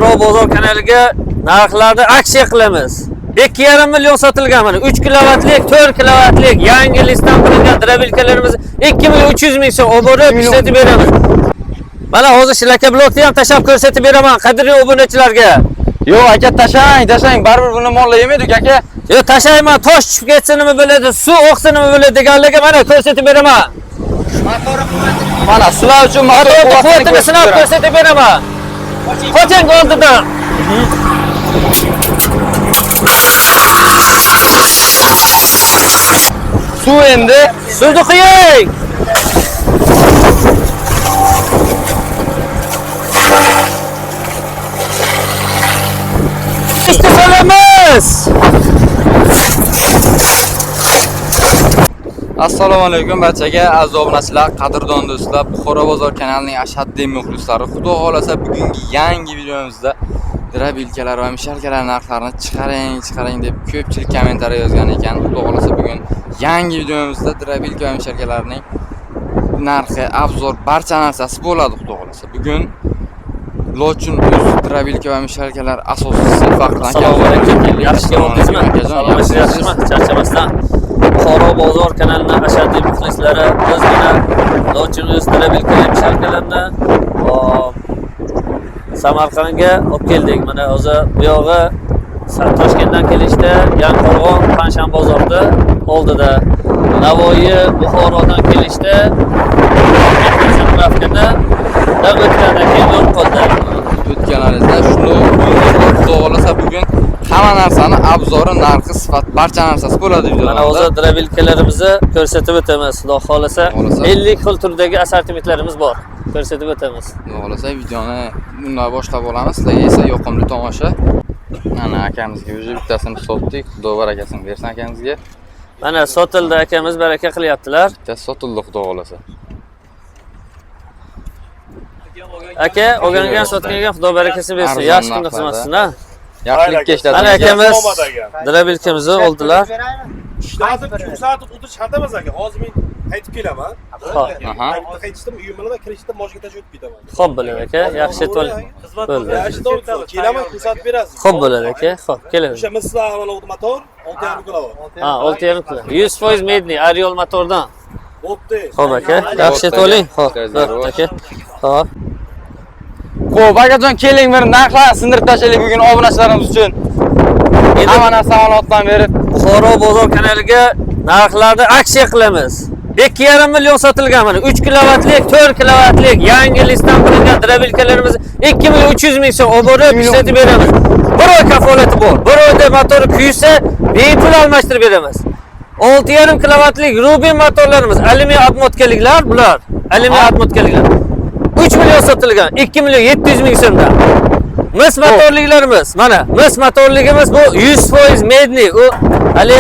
Buxoro bozor kanaliga narxlarni aksiya qilamiz. 2,5 million sotilgan mana 3 kilovatlik, 4 kilovatlik yangi listdan qilingan drabilkalarimiz 2 million 300 ming so'm oborib ishlatib beramiz. Mana hozir shlaka blokni ham tashlab ko'rsatib beraman qadrli obunachilarga. Yo'q aka, tashlang, tashlang. Baribir buni mollar yemaydi aka. Yo tashlayman, tosh tushib ketsa nima bo'ladi, suv oqsa nima bo'ladi deganlarga mana ko'rsatib beraman. Mana sizlar uchun motor Motor quvvatini sinab ko'rsatib beraman. Qoching oldidan. Suv endi Suvni quying. Ishni solamiz. Assalomu alaykum barchaga aziz obunachilar, qadrdon do'stlar, Buxoro bozor kanalining ashaddiy muxlislari. Xudo xolasa bugungi yangi videomizda drabilkalar va mishalkalar narxlarini chiqaring, chiqaring deb ko'pchilik kommentariy yozgan ekan. Xudo xolasa bugun yangi videomizda drabilka va mishalkalarning narxi, obzor, barcha narsasi bo'ladi xudo xolasa. Bugun Lochin o'z drabilka va mishalkalar asoschisi Faxriddin Assalomu alaykum. Yaxshi keldingizmi? Salomat, yaxshimi? Charchamasdan. Buxoro bozor kanalining ashaddiy muxlislari, biz mana Lochin o'z drabilka mishalkalarni Samarqandga olib keldik. Mana hozir bu yog'i Toshkentdan kelishda Yangiqo'rg'on Panshanba bozorida oldida, Navoiy Buxorodan kelishda zapravkada dan o'tgandan keyin yo'l qoldi. O'tganlaringizda shuni xudo xolasa bugun hamma narsani obzori, narxi, sifat, barcha narsasi bo'ladi videoda. Mana hozir drabilkalarimizni ko'rsatib o'tamiz. Xudo xolasa Xolasa. 50 xil turdagi assortimentlarimiz bor. Ko'rsatib o'tamiz. Xudo xolasa videoni bunday boshlab olamiz. Sizlarga esa yoqimli tomosha. Mana akamizga уже bittasini sotdik. Xudo barakasini bersin akamizga. Mana sotildi akamiz, baraka qilyaptilar. Bittasi sotildi xudo xolasa. Aka, olganga sotganga Xudo barakasini bersin. Arzon Yaxshi kunda narxlarda. xizmat qilsin, ha. Yaxshilikka ishlating. Mana akamiz drabilkamizni oldilar. Ishlatib ko'rsatib o'tirish shart emas aka. Hozir men qaytib kelaman. Xo'p. Aha. Qaytishdim, uyim bilan kirishda moshga tashlab o'tib ketaman. Xo'p bo'ladi aka, yaxshi to'l. Bo'ldi. Yaxshi to'g'ri. Kelaman, ko'rsatib berasiz. Xo'p bo'ladi aka, xo'p, kelamiz. O'sha misla mana motor 6,5 kilovat. Ha, 6,5 kilo. 100% medni, Ariol motordan. Bo'pti. Xo'p aka, yaxshi to'ling. Xo'p, aka. Xo'p. Xo'p, akajon keling bir narxlarni sindirib tashlaylik bugun obunachilarimiz uchun. Endi Hamma narsa ma'lumotdan berib. Buxoro bozor kanaliga narxlarni aksiya qilamiz. 2,5 million sotilgan mana 3 kilovatlik, 4 kilovatlik yangi listdan qilingan drabilkalarimiz 2 million 300 ming so'm oborib ishlatib beramiz. Bir oy kafolati bor. Bir oyda motori kuysa bepul almashtirib beramiz. 6,5 kilovatlik Rubin motorlarimiz, alyumin obmotkaliklar bular. Alyumin obmotkaliklar. 3 million sotilgan, 2 million 700 ming so'mdan. Mis motorliklarimiz, mana mis motorligimiz bu 100% medni. U hali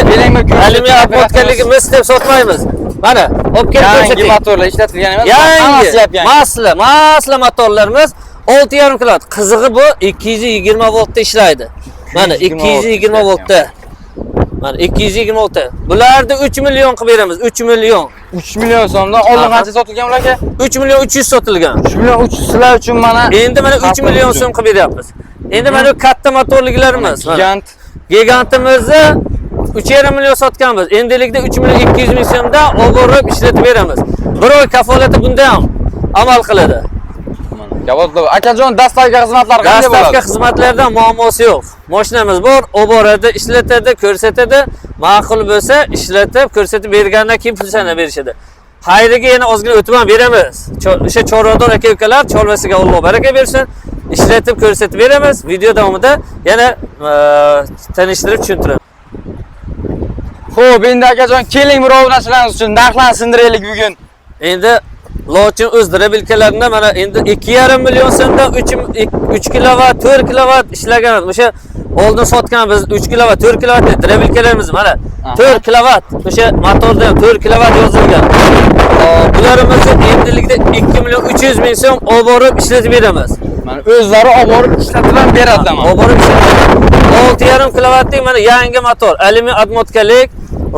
alyumin obmotkaligi mis deb sotmaymiz. Mana, olib kelib Yangi ko'rsating. motorlar ishlatilgan emas, hammasi Yangi, yap-yangi. masla, masla motorlarimiz 6,5 kilovat. Qizig'i bu 220 voltda ishlaydi. Mana 220 voltda. Mana 220 voltda. Bularni 3 million qilib beramiz, 3 million. 3 million so'mdan oldin Aha. qancha sotilgan ular aka? 3 million 300 sotilgan. 3 million 300 sizlar uchun mana Endi mana 3 Xalqimiz million uchun. so'm qilib beryapmiz. Endi mana bu katta motorliklarimiz. Mana. Gigant. Gigantimizni 3,5 million sotganmiz. Endilikda 3 million 200 ming so'mdan oborib ishlatib beramiz. Bir oy kafolati bunda ham amal qiladi. Kabob akajon dastavka xizmatlari qanday Dastavka bo'ladi? xizmatlardan muammosi yo'q. Mashinamiz bor, oboradi, ishlatadi, ko'rsatadi. Ma'qul bo'lsa ishlatib, ko'rsatib bergandan keyin pul sanab berishadi. Xayriga yana ozgina o'tib ham beramiz. O'sha chorvador aka ukalar chorvasiga Alloh baraka bersin. Ishlatib ko'rsatib beramiz. Video davomida yana tanishtirib tushuntiramiz. Xo'p, endi akajon keling bir obunachilarimiz uchun narxlarni sindiraylik bugun. Endi Lochin o'z drabilkalarini mana endi 2,5 million so'mdan 3 kilovat, 4 kilovat ishlagan. O'sha oldin sotgan biz 3 kilovat, 4 kilovat drabilkalarimiz mana 4 kilovat. O'sha motorda ham 4 kilovat yozilgan. Bularimizni endilikda 2 million 300 ming so'm olib borib ishlatib beramiz. Mana o'zlari olib borib ishlatib ham beradilar mana. Olib borib ishlatib. 6,5 kilovatlik mana yangi motor, alyumin obmotkalik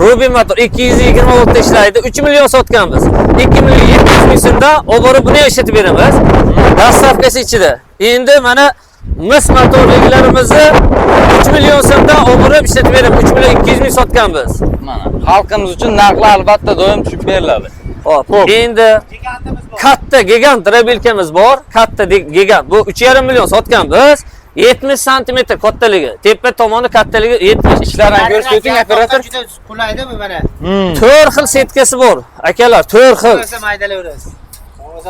Rubin motor 220 voltda ishlaydi. 3 million sotganmiz. 2 million 700 ming so'mdan olib borib buni ham ishlatib beramiz. Dastavkasi ichida. Endi mana Mis motorliklarimizni 3 million so'mdan o'g'irib ishlatib berib 3 million 200 ming sotganmiz. Mana xalqimiz uchun narxlar albatta doim tushib beriladi. Hop, endi katta gigant drobilkamiz bor, katta gigant. Bu 3,5 million sotganmiz. 70 santimetr kattaligi. Tepa tomoni kattaligi 70. Ishlarni ko'rsatib o'ting operator. Juda qulayda bu mana. 4 xil setkasi bor. Akalar, 4 xil. Bo'lsa maydalayverasiz.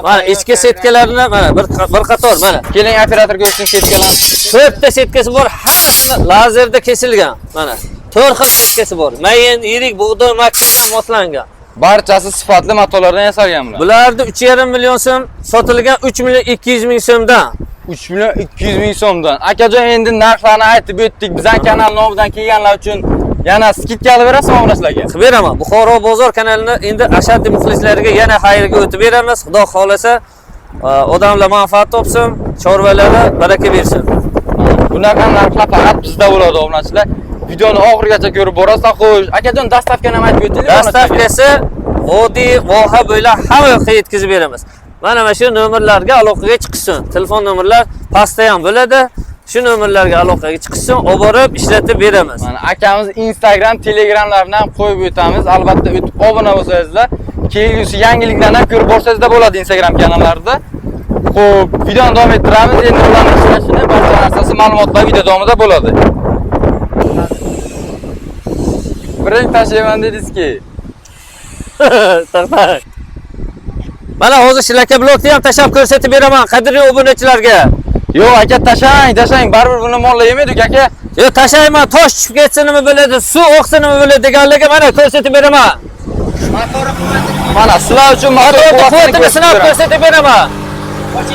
Mana ichki setkalarni mana bir qator mana. Keling operator ko'rsin setkalarni. 4 ta setkasi bor, hammasini lazerda kesilgan. Mana 4 xil setkasi bor. Mayin, yirik, bug'doy, makkadan moslangan. Barchasi sifatli matolardan yasalgan bular. Bularni 3,5 million so'm sotilgan 3 million 200 ming so'mdan. 3 million 200 ming so'mdan. Akajon endi narxlarni aytib o'tdik. Bizning kanal nomidan kelganlar uchun yana skidka olib berasizmi obunachilarga? Qilib beraman. Buxoro bozor kanalini endi ashaddiy muxlislariga yana xayrga o'tib beramiz. Xudo xolasa odamlar manfaat topsin, chorvalari baraka bersin. Bunaqa narxlar faqat bizda bo'ladi obunachilar. Videoni oxirigacha ko'rib borasizlar. Xo'sh, akajon dastavkani ham aytib o'tdingiz. Dastavkasi vodiy, voha bo'ylab hamma yoqqa yetkazib beramiz. Mana shu nomerlarga aloqaga chiqishsin. Telefon nomerlar pastda ham bo'ladi. Shu nomerlarga aloqaga chiqishsin, olib borib ishlatib beramiz. Mana akamiz Instagram, Telegramlarini ham qo'yib o'tamiz. Albatta o'tib obuna bo'lsangizlar, kelgusi yangiliklarni ham ko'rib borsangizlar bo'ladi Instagram kanallarida. Xo'p, videoni davom ettiramiz. Endi ularning ishlashini, barcha narsasi ma'lumotlar video davomida bo'ladi. Biring tashlayman dedingizki. To'xta. Mana hozir shlaka blokni ham tashlab ko'rsatib beraman qadrli obunachilarga. Yo'q aka, tashlang, tashlang. Baribir buni mollar yemaydi aka. Yo'q, tashlayman, tosh tushib ketsa nima bo'ladi, suv oqsa nima bo'ladi deganlarga mana ko'rsatib beraman. Motori quvvatini Mana sizlar uchun motor quvvatini sinab ko'rsatib beraman.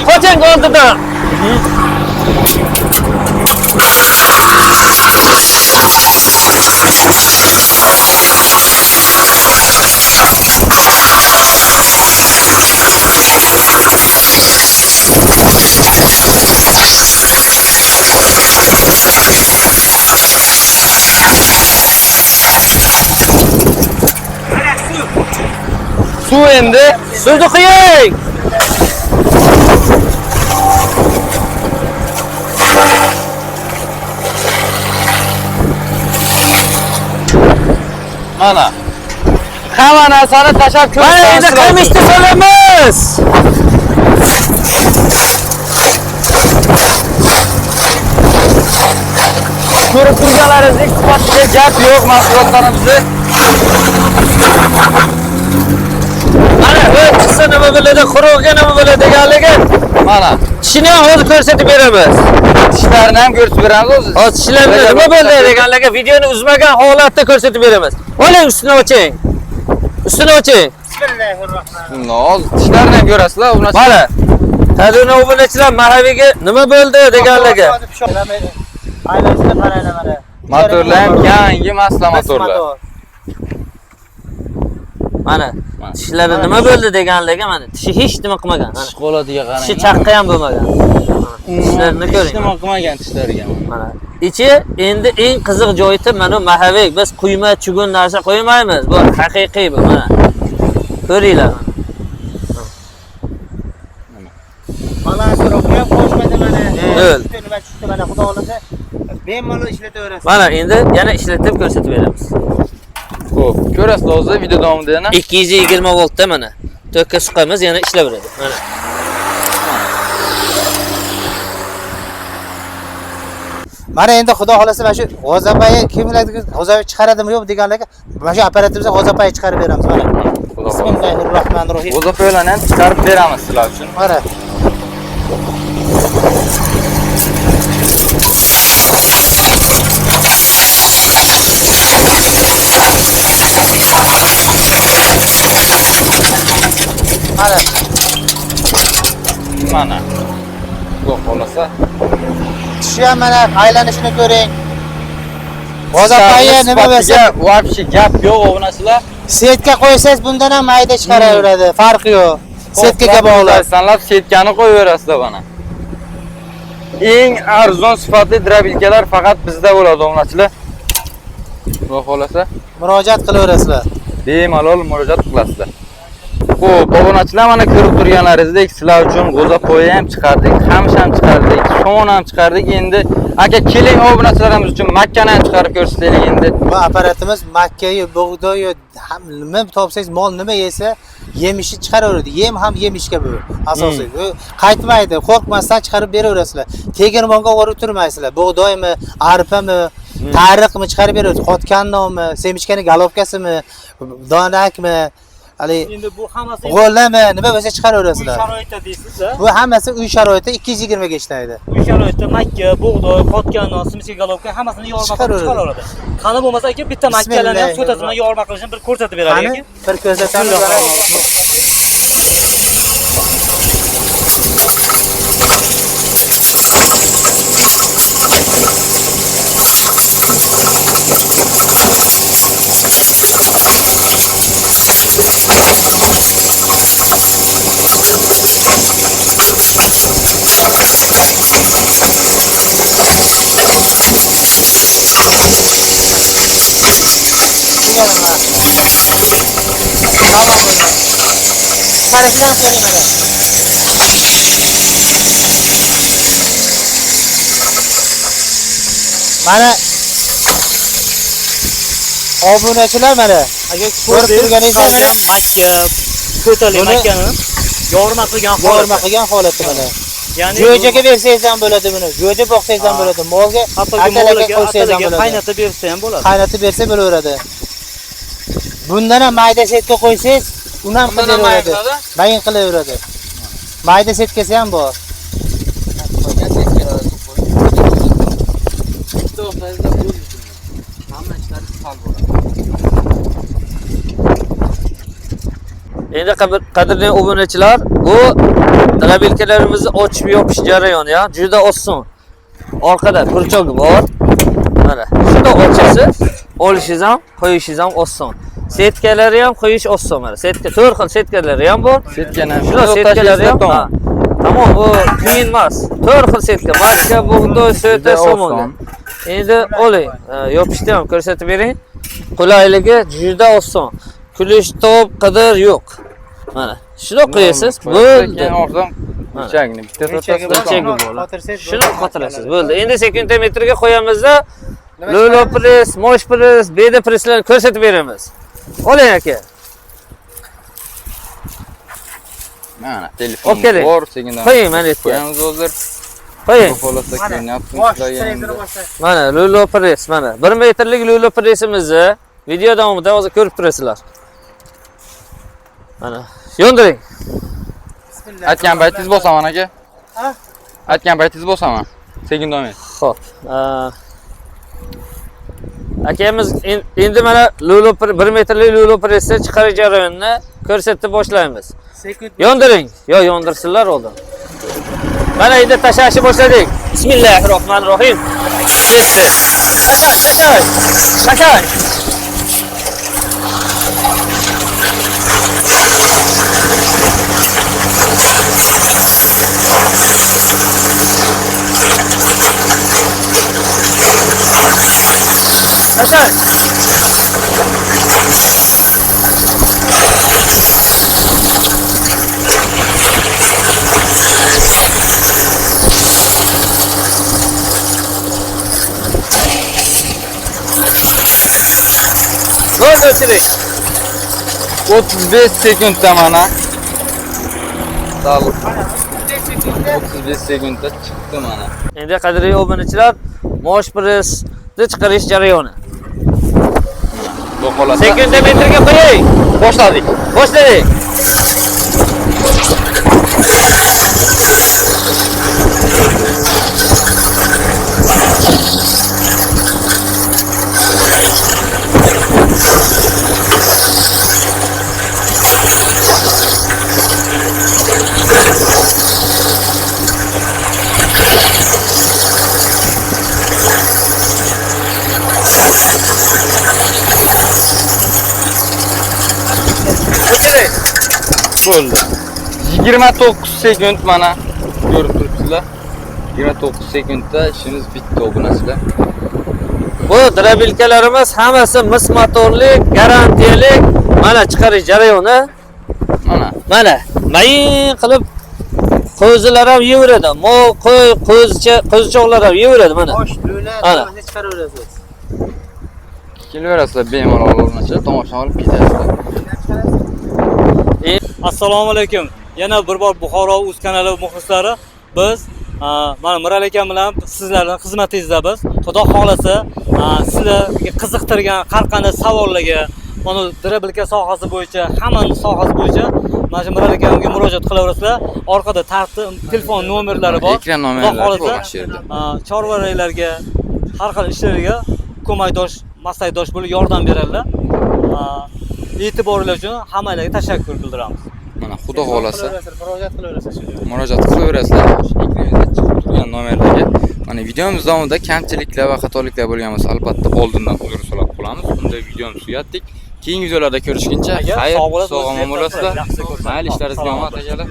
Qoching oldidan. Suv endi. Suvni quying. Mana. Hamma narsani tashlab Mana endi ko'rsatamiz. qamishni solamiz. Ko'rib turganlaringizdek sifatiga gap yo'q mahsulotlarimizni. Mana o't chiqsa nima bo'ladi, qurug'iga nima bo'ladi deganligi Mana tishini ham hozir ko'rsatib beramiz. tishlarini ham ko'rsatib beramiz o'zi. Hozir tishlarni nima bo'ldi deganlarga videoni uzmagan holatda ko'rsatib beramiz. Oling ustini oching. Ustini oching. Bismillahirrohmanirrohim. Hozir tishlarini ham ko'rasizlar. Mana. Qadrli obunachilar, mahaviga nima bo'ldi deganlarga. Aylanishini qaranglar mana. Motorlar ham yangi masla motorlar. Mana tishlari nima bo'ldi deganlarga mana tishi hech nima qilmagan. Mana Tish qoladiga qarang. tishi chaqqa ham bo'lmagan. Tishlarini Hech ko'ring. nima qilmagan tishlariga. Mana ichi endi eng qiziq joyi mana bu mahavik. Biz quyma, chugun narsa qo'ymaymiz. Bu haqiqiy bu mana. Ko'ringlar. Balans ham qo'shmadi mana. Evet. Nima tushdi mana, xudo xolasa bemalol ishlataverasiz. Mana endi yana ishlatib ko'rsatib beramiz. Xo'p, ko'rasizlar hozir video davomida yana. 220 voltda mana tokka suqamiz, yana ishlayveradi. Mana. Mana endi xudo xolasa mana shu g'o'zapoya kim biladi, g'o'zapoya chiqaradimi yo'q deganlarga mana shu apparatimizda g'o'zapoya chiqarib beramiz mana. Bismillahirrohmanirrohim. G'o'zapoyalarni ham chiqarib beramiz sizlar uchun. Mana. Mana. Mana. Xudo xolasa. Tishi ham mana aylanishini ko'ring. G'o'zapoya nima bo'lsa, вообще gap yo'q obunachilar. Setka qo'ysangiz bundan ham mayda chiqaraveradi, farqi yo'q. Setkaga bog'liq. Sanlab setkani qo'yaverasizlar mana. Eng arzon sifatli drobilkalar faqat bizda bo'ladi obunachilar. Xudo xolasa Murojaat qilaverasizlar. Bemalol murojaat qilasizlar. Xo'p, obunachilar mana ko'rib turganlaringizdek sizlar uchun g'o'zapoya ham chiqardik, qamish ham chiqardik, somon ham chiqardik. Endi aka keling obunachilarimiz uchun makkani ham chiqarib ko'rsataylik endi. Bu apparatimiz makkayu, bug'doyu, nima topsangiz, mol nima yesa, yemishni chiqaraveradi. Yem ham yemishga bu asosiy. Bu qaytmaydi, qo'rqmasdan chiqarib beraverasizlar. Tegirmonga olib turmaysizlar. Bug'doymi, arpami, tariqmi chiqarib beraverasiz. Qotgan nonmi, semichkani golovkasimi, donakmi, hali Endi bu hammasi g'o'llami, nima bo'lsa uy chiqaraverasizlar. sharoitida deysiz-da. Bu hammasi uy sharoitida 220 ga ishlaydi. Uy sharoitida makka, bug'doy, qotgan non, simichka golovka hammasini yorma qilib Chiqaraveradi. chiqaraveradi. Qani bo'lmasa aka bitta makkalarni ham so'tasi bilan yorma qilishini bir ko'rsatib beradi Qani aka. bir ko'rsatamiz. Tamam bo'ldi. Chiqarishini ham ko'ring mana. Mana obunachilar mana Aka ko'rib turganingizdek mana makka, ko'tali Buni- makkani yorma qilgan yorma holati. qilgan holati mana. Ya'ni Jo'jaga bersangiz ham bo'ladi buni. Jo'ja boqsangiz ham Ha. bo'ladi. Molga hattoki atalaga molga qo'ysangiz ham atalaga bo'ladi. qaynatib bersa ham bo'ladi. Qaynatib bersa bo'laveradi. Bundan ham mayda setka qo'ysangiz, uni ham Bundan ham mayin qilaveradi. qiladi? Mayin qilaveradi. Mayda setkasi ham bor. Hamma ishlari sal bo'ladi. Endi qadrli obunachilar, bu drabilkalarimizni ochib yopish jarayoni ya, juda oson. Orqada purchog bor. Mana shunda ochasiz, olishingiz ham, qo'yishingiz ham oson. Setkalari ham qo'yish oson mana. Setka, to'rt xil setkalari ham bor. Setkani ham Shunda setkalari ham. Ha. Tamom, bu qiyin emas. To'rt xil setka, makka, bug'doy, so'ta, Juda somonga. oson. Endi oling, yopishni ham ko'rsatib bering. Qulayligi juda oson. Kulish, top, qidir yo'q. Mana shuni qo'yasiz, bo'ldi. Keyin orqadan burchagini bitta Burchagi tortasiz. Burchagi bo'ladi. Qotirsangiz Shuni qotirasiz, bo'ldi. Endi sekundometrga qo'yamizda Lolo press, mosh press, beda presslarni ko'rsatib beramiz. Oling aka. Mana telefon Olib keling. bor, sekindan. Qo'ying mana yerga. Qo'yamiz hozir. Qo'ying. Xudo xohlasa ko'rinyapti sizlarga endi. Mana Lolo press, mana 1 metrlik Lolo pressimizni video davomida hozir ko'rib turasizlar. Mana yondiring. Aytgan paytingiz bosaman aka. Ha? Aytgan paytingiz bosaman. Sekin davom et. Xo'p. Akamiz endi mana Lolo 1 metrlik Lolo pressni chiqarish jarayonini ko'rsatib boshlaymiz. Sekund. Yondiring. Yo yondirsinlar oldin. Mana endi tashlashni boshladik. Bismillahirrohmanirrohim. Ketdi. Tashlash, tashlash. Tashlash. Tashlash. Bo'ldi, o'chiring. 35 sekundda mana. Sal 35 sekundda chiqdi mana. Endi qadrli obunachilar, mosh pressni chiqarish jarayoni. Xudo xohlasa. Sekundometrga qo'ying. Boshladik. Boshladik. O'chiring. Bo'ldi. 29 sekund mana ko'rib turibsizlar. 29 sekundda ishimiz bitdi obunachilar. Bu drabilkalarimiz hammasi mis motorli, garantiyali. Mana chiqarish jarayoni. Mana. Mana mayin qilib qo'zilar ham yeveradi. Mol, qo'y, qo'zicha, qo'zichoqlar ham yeveradi mana. Osh, lo'la, Ana. hammasini chiqaraverasiz. Kelaverasizlar bemalol obunachilar, tomosha qilib ketasizlar. Assalomu alaykum. Yana bir bor Buxoro Uz kanali muxlislari, biz mana Mirali akam bilan sizlarning xizmatingizda biz. Xudo xohlasa, sizlarga qiziqtirgan har qanday savollarga, mana дробилка sohasi bo'yicha, hamma sohasi bo'yicha mana shu Mirali akamga murojaat qilaverasizlar. Orqada tartib telefon nomerlari bor. Ekran Xudo nomerlari xohlasa, bor mana shu yerda. Chorvalarga, har xil ishlarga ko'makdosh, maslakdosh bo'lib yordam beradilar. E'tiborlar uchun hammanglarga tashakkur bildiramiz. Mana xudo xohlasa Murojaat qilaverasiz. Murojaat qilaverasizlar ekraningizda chiqib turgan nomerlarga. Mana videomiz davomida kamchiliklar va xatoliklar bo'lgan bo'lsa, albatta oldindan uzr so'rab qolamiz. Unda videomizni tugatdik. Keyingi videolarda ko'rishguncha Aka, xayr, sog' bo'lasiz, sog' omon bo'lasizlar. Yaxshi ko'rishamiz. Mayli, ishlaringizga Salomat omad akalar.